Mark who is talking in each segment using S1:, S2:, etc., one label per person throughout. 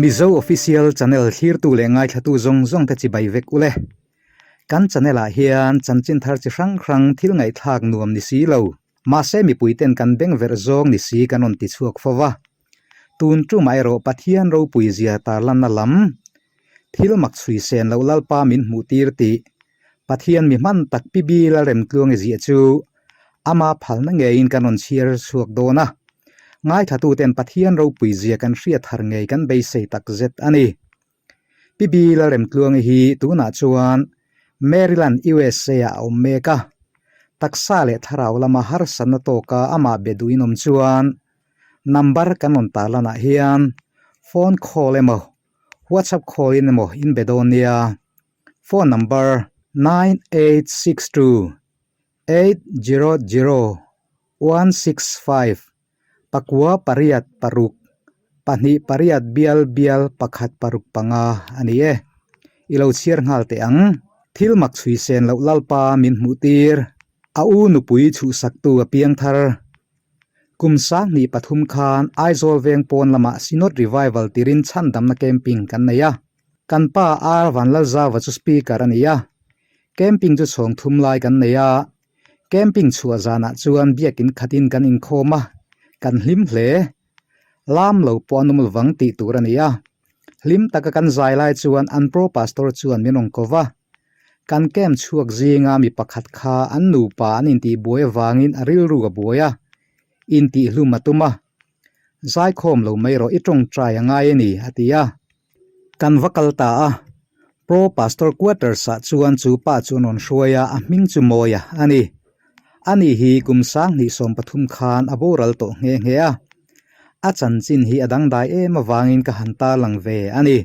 S1: Mizo Official Channel thlirtu leh ngaithlatu zawng zawng te chibai vek ule. Kan channel ah hian chanchin thar chi hrang hrang thil ngaihthlak nuam ni si lo. Mahse mipui ten kan beng verh zawng ni si kan rawn ti chhuak fo va. Tun tumah erawh Pathian ropui zia tarlanna lam thil mak chhui sen loh Lalpa min hmuh tir tih Pathian mi hman tak pi bil a remtluang i ziah chu ama phalna ngeiin kan rawn chhiar chhuak dawn a. Ngaithlatuten Pathian ropui zia kan hriat thar ngei kan beisei tak zet a ni. Pi Bil a remtluangi hi tunah chuan Maryland, USA ah a awm mek a. Taksa leh thlarau lama harsatna tawka amah be duhin awm chuan number kan rawn tarlanah hian phone call emaw WhatsApp call in emaw in be dawn nia. Phone number 9862 800 165 Pakua pariat paruk pahnih pariat bial bial pakhat paruk panga a ni e. I lo chhiar nghal teh ang. Thil mak chhui sen loh Lalpa min hmuh tir. A u nupui chhuhsaktu a piang thar. Kum sanghnih pathum khan Aizawl veng pawn lamah Synod Revival tirin chhandamna camping kan nei a. Kan pa R Vanlalzauva chu speaker a ni a. Camping chu chhawng thum lai kan nei a. Camping chhuah zanah chuan biakin khatin kan inkhawm a, kan hlim hle. Lam lo pawh a nawm lovang tih tur a ni a. Hlim taka kan zai lai chuan an pro pastor chuan min rawn ko va. Kan camp chhuak zinga mi pakhat kha an nupa an intihbuai avangin a rilru a buai a, intihlum a tum a. Zaikhawm lo mai rawh i tawngtai a ngai a ni, a ti a. Kan va kal ta a, Pro Pastor Quarters ah chuan chu pa chu an rawn hruai a, a hming chu Mawia a ni. Ani hi kum 2013 khan a boral tawh nghe nghe a. A chanchin hi a dangdai em avangin ka han tarlang ve a ni.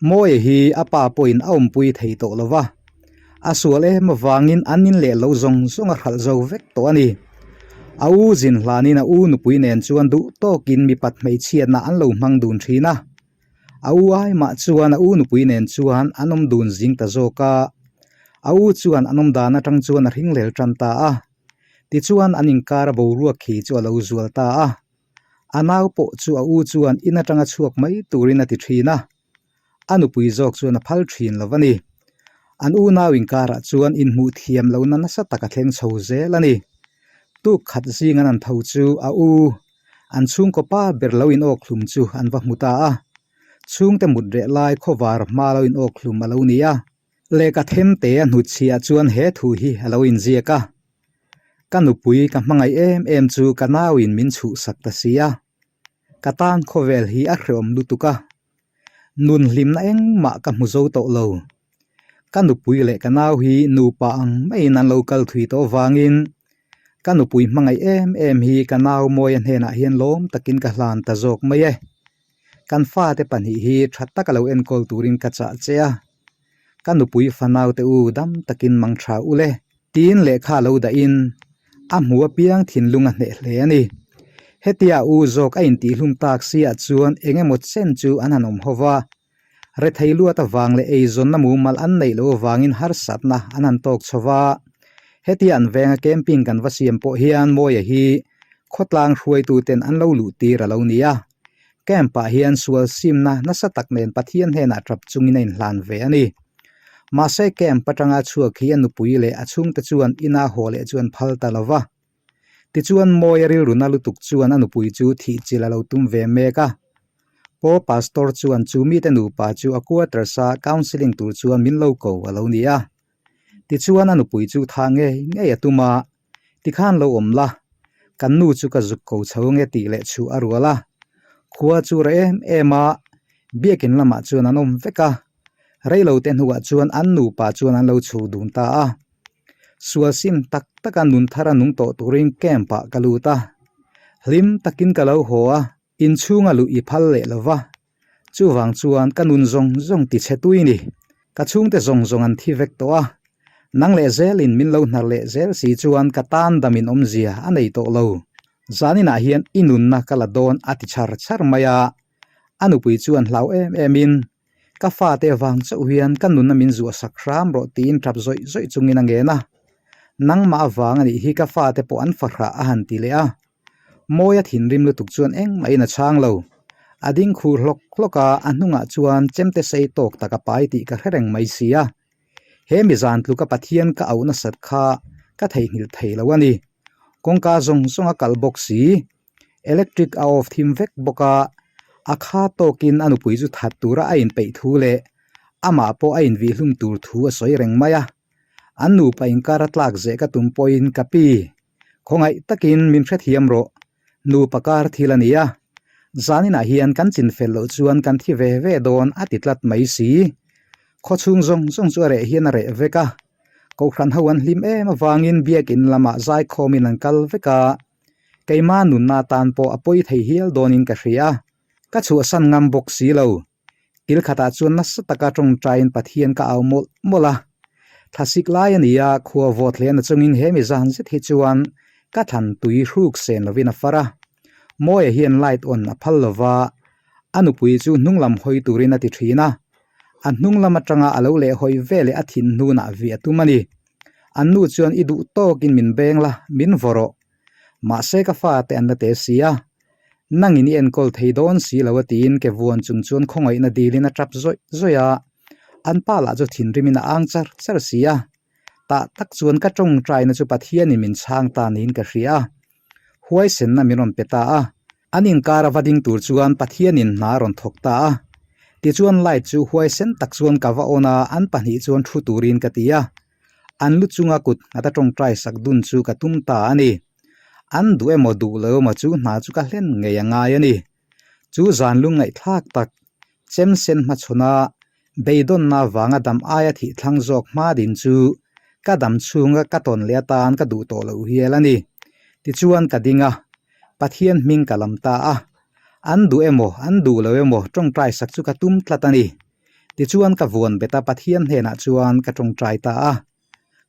S1: Mawia hi a pa pawhin a awmpui thei tawh lo va, a sual em avangin an in leh lo zawng zawng a hralh zo vek tawh a ni. A u zin hlanin a u nupui nen chuan duh tawkin mipat hmeichhiatna an lo hmang dun thin a. A u ai mah chuan a u nupui nen chuan an awm dun zing ta zawk a, a u chuan an awm dan atang chuan a hring lel tan ta a. Tichuan an inkar a boruak khi chu a lo zual ta a. A nau pawh chu a u chuan in atanga chhuak mai turin a ti thin a, a nupui zawk chuan a phal thin lo a ni. An unau inkarah chuan inhmuh thiam lohna nasa tak a thleng chho zel a ni. Tuk khat zing an an tho chu a u An chhungkaw pa ber lo in awk hlum chu an va hmu ta a, chhungte mut reh lai khawvar hma lo in awk hlum a lo ni a. Lehkha themte a hnutchhiah chuan he thu hi a lo inziak a, Ka nupui ka hmangaih em em chu ka nauin min chhuhsak ta si a, ka tan khawvel hi a hreawm lutuk a, nun hlimna engmah ka hmu zo tawh lo. Ka nupui leh ka nau hi nupa ang maiin an lo kal thui tawh avangin ka nupui hmangaih em em hi ka nau Mawia hnenah hian lawm takin ka hlan ta zawk mai e. Kan fate pahnih hi tha taka lo enkawl turin ka chah che a, ka nupui fanau te u dam takin mang tha ule. Tiin lehkha lo dahin a hmu apiang thinlung a hneh hle a ni. Hetia u zawk a intihhlum tak siah chuan eng emaw chen chu an han awm ho va. Rethei luat avang leh eizawnna mumal an neih loh avangin harsatna an han tawk chho va. Hetia an venga camping kan va siam pawh hian Mawia hi khawtlang hruaituten an lo luh tir a lo ni a. Camp ah hian sual simna nasa tak nen Pathian hnenah tap chungin a inhlan ve a ni. Mahse camp atanga chhuak hi a nupui leh a chhungte chuan ina haw leh chu an phal ta lo va. Tichuan Mawia rilru na lutuk chuan a nupui chu thih chilh a lo tum ve mek a. Paw Pastor chuan chu mite nupa chu a quarters a counselling tur chuan min lo ko a lo ni a. Tichuan a nupui chu thah ngei ngei a tum a, tikhan lo awm la, kan nu chu ka zuk ko chho nge tih leh chhuh a rual a. Khua chu reh em em a, biakin lamah chuan an awm vek a. Reilote hnuah chuan an nupa chuan an lo chhuh dun ta a. Sual sim tak taka nun thar a nung tawh turin camp ah ka lut a, hlim takin ka lo haw a, inchhunga luh i phal leh lo va, chuvang chuan ka nun zawng zawng ti chhe tui ni, ka chhungte zawng zawng an thi vek tawh a, nang leh zelin min lo hnar leh zel si chuan ka tan dam in awmzia a nei tawh lo, zaninah hian i nunna ka la dawn a ti chhar chhar mai a, a nupui chuan hlau em em in Ka fate avang chauh hian ka nunna min zuah sak hram rawh tiin tap zawih zawih chungin a ngen a. Nangmah avang a nih hi ka fate pawh an fahrah a han ti leh a. Mawia thinrim lutuk chuan engmahin a chhang lo. A ding khur hlawk hlawk a, a hnungah chuan chemte sei tawk tak a pai tih ka hre reng mai si a. He mi zan tluka Pathian ka auh nasat kha ka theihnghilh thei lo a ni. Kawngka zawng zawng a kalh bawk si. Electric a off thim vek bawk a, a kha tawkin a nupui chu that tura a inpeih thu leh amah pawh a invihlum tur thu a sawi reng mai a. An nupa inkar a tlak zeh ka tum pawhin ka pi, khawngaih takin min hrethiam rawh, nupa kar thil a ni a, zaninah hian kan chinfel loh chuan kan thi ve ve dawn a ti tlat mai si. Khawchhung zawng zawng chu a reh hian a reh vek a, Kohhran ho an hlim em avangin biakin lamah zaikhawmin an kal vek a, keima nunna tan pawh a pawi thei hial dawnin ka hria, ka chhuahsan ngam bawk si lo. Kil khatah chuan nasa taka tawngtaiin Pathian ka au mawlh mawlh a. Thlasik lai a ni a, khua vawt hle na chungin he mi zan zet hi chuan ka thlan tui hruk sen lovin a far a. Mawia hian light on a phal lova, a nupui chu hnunglam hawi turin a ti thin a. A hnunglam atanga a lo lehhawi veleh a thin hnunah vih a tum a ni. An nu chuan i duh tawkin min beng la, min vaw rawh. Mahse ka fate an la te si a, Nangin i enkawl thei dawn si lo a tiin ke vuan chung chuan khawngaihna dilin a tap zawih zawih a, an pa lah chu thinrimin a ang char char si a. Tah tak chuan ka tawngtaina chu Pathianin min chhang ta niin ka hria a, huaisenna min rawn pe ta a. An inkar a va ding tur chuan Pathianin hna a rawn thawk ta a. Tichuan light chu huaisen tak chuan ka va on a, an pahnih chuan thu turin ka ti a. An lu chunga kut nghata tawngtai sak dun chu ka tum ta a ni. An duh emaw duh lo emaw chu hna chu ka hlen ngei a ngai a ni. Chu zan lung ngaihthlak tak, chem sen hmachhawna beidawnna vanga dam aia thih thlang zawk hma din chu ka dam chhunga ka tawn leh atan ka duh tawh loh hial a ni. Tichuan ka ding a, Pathian hming ka lam ta a. An duh emaw an duh lo emaw tawngtai sak chu ka tum tlat a ni. Tichuan ka vuan bet a Pathian hnenah chuan ka tawngtai ta a.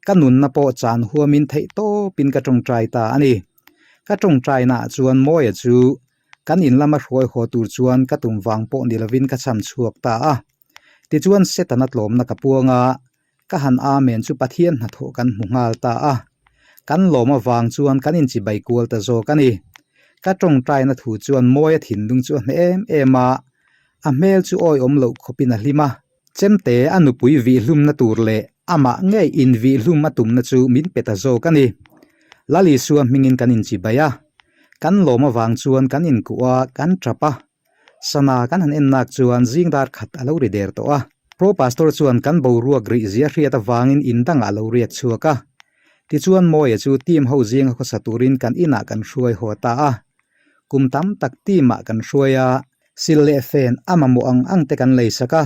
S1: Ka nunna pawh chan huamin theih tawpin ka tawngtai ta a ni. Ka tawngtainaah chuan Mawia chu kan in lama hruai haw tur chuan ka tum vang pawh ni lovin ka cham chhuak ta a. Tichuan Setana tlawmna ka puang a, ka han Amen chu Pathian hnathawh kan hmu nghal ta a. Kan lawm avang chuan kan inchibai kual ta zawk a ni. Ka tawngtaina thu chuan Mawia thinlung chu a hneh em em a, a hmel chu awihawm loh khawpin a hlim a. Chemte a nupui vihhlumna tur leh amah ngei invihhlum a tumna chu min pe ta zawk a ni. Lal Isua hmingin kan inchibai a, kan lawm avang chuan kan inkuh a, kan tap a. Sana kan han en nak chuan zing dar khat a lo ri der tawh a. Pro Pastor chuan kan boruak rih zia hriat avangin in dangah a lo riak chhuak a. Tichuan Mawia chu team ho zinga khawsa turin kan inah kan hruai haw ta a. Kum tam tak team ah kan hruai a. Sil leh fen a mamawh ang ang te kan lei sak a,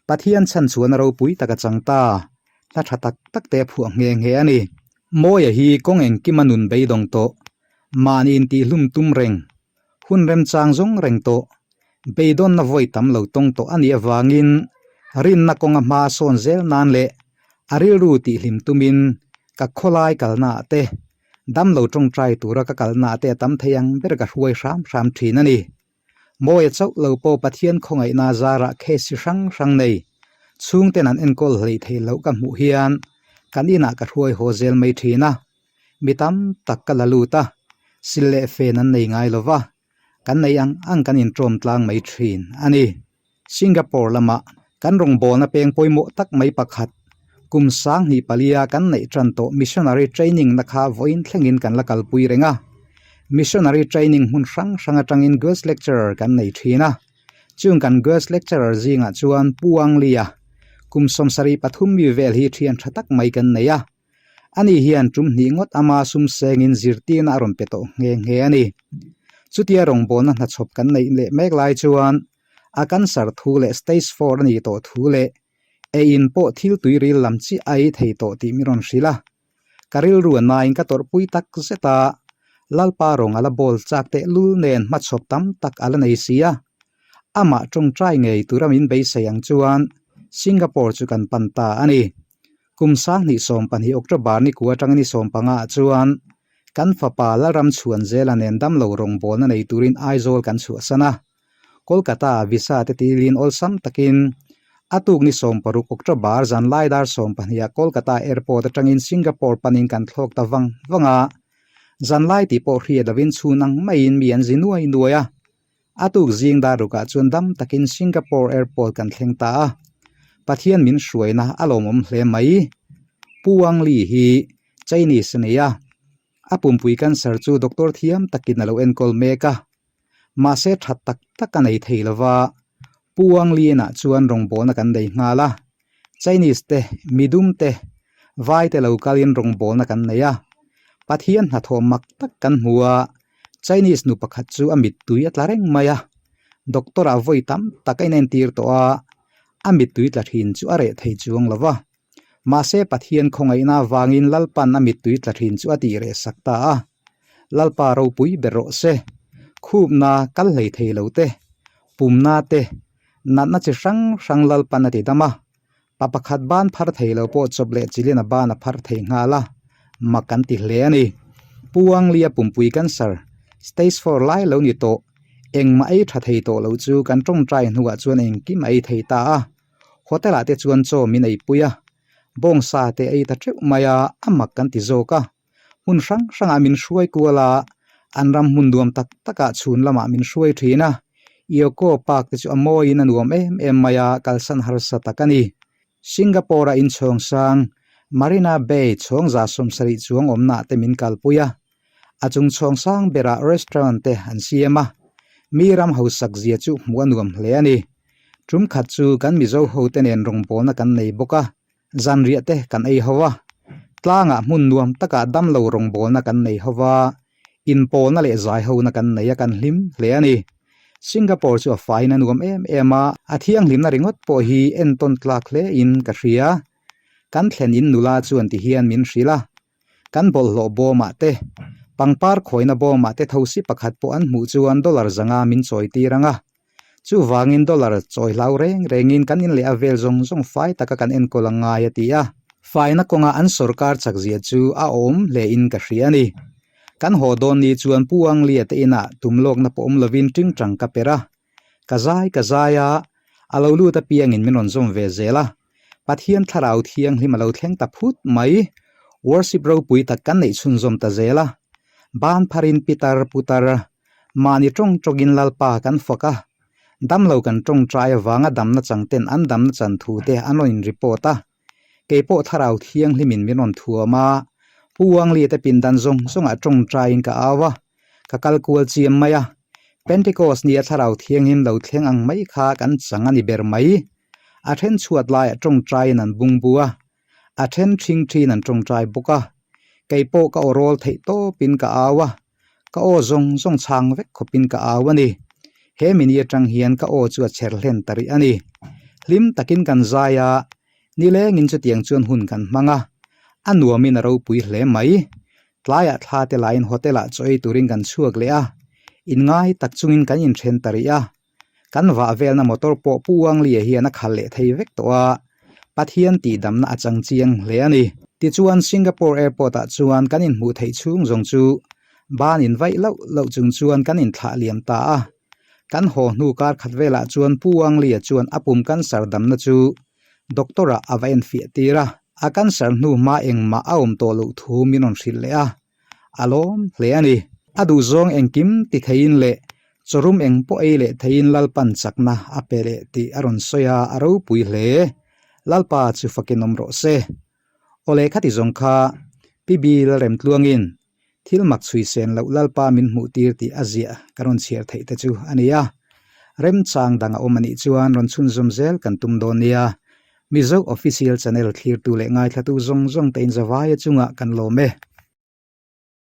S1: Pathian chhan chuan a ropui tak a chang ta. Hla tha tak tak te a phuah nghe nghe a ni. Mawia hi kawng engkima nun beidawng tawh, mahni intihhlum tum reng, hun remchang zawng reng tawh, beidawnna vawi tam lo tawng tawh a nih avangin rinna kawnga hma a sawn zel nan leh a rilru tihhlim tumin ka khawlai kalnaah te Damlo tawngtai tura ka kalna te a tam thei ang ber ka hruai hram hram thin a ni. Mawia chauh lo pawh Pathian khawngaihna zarah case chi hrang hrang nei chhungten an enkawl hleih theih loh ka hmuh hian kan inah ka hruai haw zel mai thin a. Mi tam tak ka la lut a, sil leh fen an nei ngai lo va, kan nei ang ang kan intawm tlang mai thin a ni. Singapore lama kan rawngbawlna peng pawimawh tak mai pakhat, kum 2004 a kan neih tan tawh missionary training na kha vawiin thlengin kan la kalpui reng a. Missionary training hmun hrang hrang atangin guest lecturer kan nei thin a. Chung kan guest lecturer zingah chuan Pu Anglia, kum 73 mi vel hi thian tha tak mai kan nei a. Ani hian tum hnih ngawt ama sum sengin zirtirna a rawn pe tawh nghe nghe a ni. Chutia rawngbawlna hnachhawp kan neih leh mek lai chuan a cancer thu leh stage four a ni tawh thu leh ei in pawh thil tuiril lam chiah a ei thei tawh tih min rawn hrilh a. Ka rilru a nain ka tawrhpui tak zet a, Lalpa rawng a la bawl chak tehlul nen hmachhawp tam tak a la nei si a. Amah tawngtai ngei tura min beisei ang chuan Singapore chu kan pan ta a ni. Kum 2012 October ni kua atangin ni 15 ah chuan kan fapa Lalram Chhuanzela nen damlo rawngbawlna nei turin Aizawl kan chhuahsan a. Kolkata ah visa te tilin awlsam takin a tuk ni 16 October zanlai dar 12 ah Kolkata airport atangin Singapore panin kan thlawk ta vang vang a. Zanlai tih pawh hriat lovin chhun ang maiin mi an zi nuai nuai a. A tuk zing dar rukah chuan dam takin Singapore Airport kan thleng ta a, Pathian min hruaina a lawmawm hle mai. Pu Wang Li hi Chinese a nei a, a pumpui cancer chu doctor thiam takin a lo enkawl mek a, mahse tha tak tak a nei thei lova, Pu Wang Li inah chuan rawngbawlna kan nei nghal a, Chinese te, midum te, vai te lo kalin rawngbawlna kan nei a, Pathian hnathawh mak tak kan hmu a, Chinese nu pakhat chu a mittui a tla reng mai a, doctor ah vawi tam tak a inentir tawh a, a mittui tla thin chu a reh thei chuang lo va. Mahse Pathian khawngaihna avangin Lalpan a mittui tla thin chu a tih reh sak ta a. Lalpa ropui ber rawh se. Khupna kal hlei thei lo te, pumna te, natna chi hrang hrang Lalpan a ti dam a. Pa pakhat ban phar thei lo pawh chawp leh chilin a ban a phar thei nghal a, mak an ti hle a ni. Pu Wanglia pumpui cancer, stage four lai lo ni tawh, engmah ei tha thei tawh lo chu kan tawngtai hnuah chuan engkim a ei thei ta a. Hotel ah te chuan chaw min eipui a, bawngsa te ei ta teuh mai a, a mak kan ti zawk a. Hmun hrang hrangah min hruai kual a, an ram hmun nuam tak takah chhun lamah min hruai thin a, Ioko Park te chu a mawiin a nuam em em mai a, kalsan harsa tak a ni. Singapore-a inchhawng sang Marina Bay chhawng 170 chuang awmnaah te min kalpui a, a chung chhawng sang berah restaurant te an siam a, mi ram hausak zia chu hmuh a nuam hle a ni. Tum khat chu kan Mizo hote nen rawngbawlna kan nei bawk a, Zanriah te kan ei ho a, tlangah hmun nuam takah damlo rawngbawlna kan nei ho va, inpawlna leh zai hona kan nei a kan hlim hle a ni. Singapore chu a faiin a nuam em em a, a thianghlimna ringawt pawh hi entawn tlak hle in ka hria. Kan thlen in nula chuan ti hian min hrilh a, kan bawlhhlawh bawmah te, pangpar khawina bawmah te thosi pakhat pawh an hmuh chuan dollar zanga min chawi tir ang a, Chuvangin dollar chawi hlau reng rengin kan in leh a vel zawng zawng fai taka kan enkawl a ngai a ti a. Faina kawnga an sorkar chakzia chu a awm hle in ka hria a ni. Kan haw dawn ni chuan Pu Anglia te inah tum lawkna pawh awm lovin tingtang ka per a. Ka zai ka zai a, a lo lut apiangin min rawn zawm ve zel a. Pathian thlarau thianghlim a lo thleng ta phut mai. Worship ropui tak kan neih chhunzawm ta zel a. Ban pharin pitar putar Mahni tawng tawngin Lalpa kan fak a, damlo kan tawngtai avanga damna changten an damna chan thu te an rawn in report a. Kei pawh thlarau thianghlimin min rawn thuam a, Pu Wangli te pindan zawng zawngah tawngtaiin ka au a, ka kal kual chiam mai a. Pentecost nia thlarau thianghlim lo thleng ang mai kha kan chang a ni ber mai. A then chhuat laiah tawngtaiin an bungbu a, a then thing thin an tawngtai bawk a. Kei pawh ka awrawl theih tawpin ka au a. Ka aw zawng zawng chhang vek khawpin ka au a ni. He mini atang hian ka aw chu a chher hlen ta rih a ni. Hlim takin kan zai a, nilengin chutiang chuan hun kan hmang a. A nuamin a ropui hle mai. Tlaiah thla te laiin hotel ah chaw ei turin kan chhuak leh a, inngai tak chungin kan inthen ta rih a. Kan vah velna motor pawh Pu Wanglia hian a khal leh thei vek tawh a, Pathian tihdamna a chang chiang hle a ni. Tichuan Singapore Airport ah chuan kan inhmuh theih chhung zawng chu ban invaih loh loh chung chuan kan inthlah liam ta a. Kan haw hnu kar khat velah chuan Pu Wanglia chuan a pum cancer damna chu doctor ah a va enfiah tir a, a cancer hnu hma engmah a awm tawh loh thu min rawn hrilh leh a. A lawm hle a ni. A duhzawng engkim ti theiin leh chawrum eng pawh ei leh theiin Lalpan chakna a pe leh tih a rawn sawi a, a ropui hle. Lalpa chu fakin awm rawh se. Awle khati zawng kha Pi Bill Remtluangin thil mak chhui sen loh Lalpa min hmuh tir tih a ziah ka rawn chhiar theih te chu a ni a. Remchang dang a awm a nih chuan rawn chhunzawm zel kan tum dawn nia. Mizo Official Channel thlirtu leh ngaithlatu zawng zawng te inzavaia chungah kan lawm e.